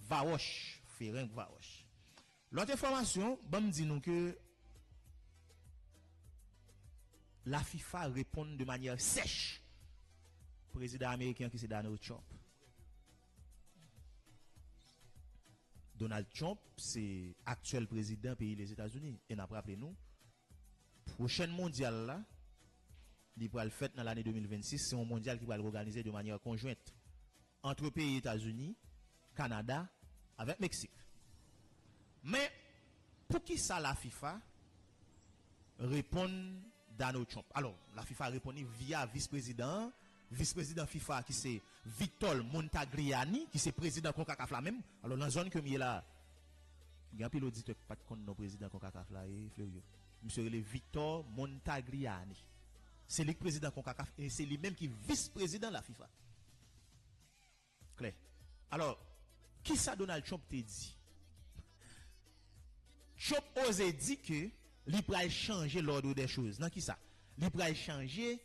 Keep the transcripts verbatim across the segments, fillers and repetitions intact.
Vawòch, Ferenc Vawòch. Lòt enfòmasyon, ban m di nou ke la fifa reponn de manyè sèch prezidan ameriken an ki se Donald Trump. Donald Trump se aktyèl prezidan peyi Lezetazini. E n ap raple nou, pwochèn mondyal la, li pral fèt nan lane de mil vennsis, se yon mondyal ki pral òganize de manyè konjwent ant peyi Etazini, Kanada avèk Meksik. Men, poukisa la fifa reponn Donald Trump? Alò, la fifa reponn li via vis prezidan an, vis prezidan fifa ki se Victor Montagliani, ki se prezidan konkakaf la menm. Alò, nan zòn ke m ye la, gen anpil oditè ki pa t konn non prezidan konkakaf la, e Flerio. Misye rele Victor Montagliani. Se li k prezidan konkakaf e se li menm ki vis prezidan la fifa. Klè. Alò, kisa Donald Trump te di? Trump oze di ke li pral chanje l'ordre des choses. Nan kisa? Li pral chanje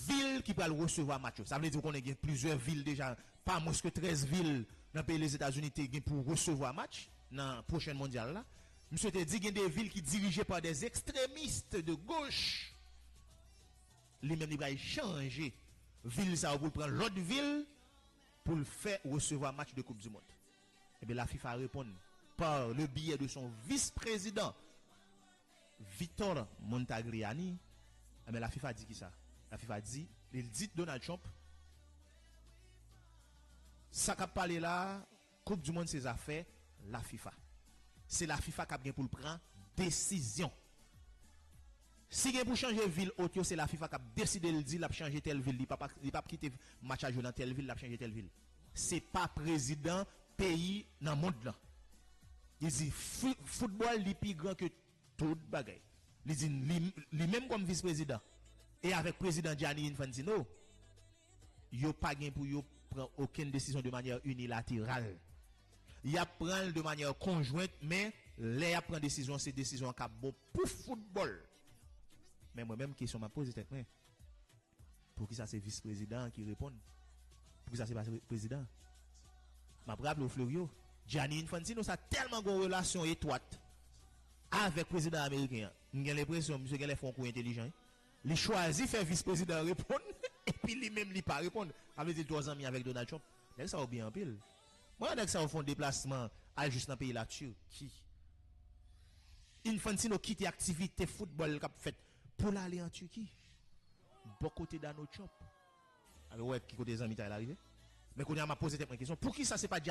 vil ki pral resevwa match yo. Sa vle di ou konnen gen plizyè vil deja, pa mwens ke trèz vil nan peyi Lezetazini te gen pou resevwa match nan pwochèn mondyal la. Misye te di gen de vil ki dirije pa de ekstremis de goch. Li menm li pral chanje vil sa yo pou l pran lòt vil pou l fè resevwa match de koup di mond. Ebyen la fifa reponn par le biais de son vis prezidan Victor Montagliani. Ebyen la fifa di kisa? La fifa di, li di Donald Trump, sa k ap pale la, koup di mond se zafè la fifa. Se la fifa k ap gen pou l pran desizyon. Si gen pou chanje vil ot yo, se la fifa k ap deside, l di l ap chanje tèl vil, li p ap, li p ap kite match a jwe nan tèl vil, l ap chanje tèl vil. Se pa prezidan peyi nan mond lan. Li di foutbòl li pi gran ke tout bagay. Li di li, li menm kòm vis prezidan e avèk prezidan Gianni Infantino, yo pa gen pou yo pran okenn desizyon de manyè inilateral. Y ap pran l de manyè konjwent, men lè y ap pran desizyon, se desizyon an k ap bon pou foutbòl. Men mwen menm, kesyon m ap poze tèt mwen, poukisa se vis prezidan an ki reponn? Poukisa se pa prezidan an? M ap raple w, Flerio, Gianni Infantino sa tèlman gen yon relasyon etwat avèk prezidan ameriken an. M gen lenpresyon misye genlè fè yon kou entelijan, wi. Li chwazi fè vis prezidan an reponn, epi li menm li pa reponn. Sa vle di l twò zanmi avèk Donald Trump. Nèg sa yo byen anpil. Mwen wè nèg sa yo fè yon deplasman al jis nan peyi Latiki. Infantino kite aktivite foutbòl k ap fèt pou l ale an Tiki. Bò kote Donald Trump. Alò, wè ki kote zanmitay la rive. Men kounye a, m ap poze tèt mwen kesyon, poukisa se pa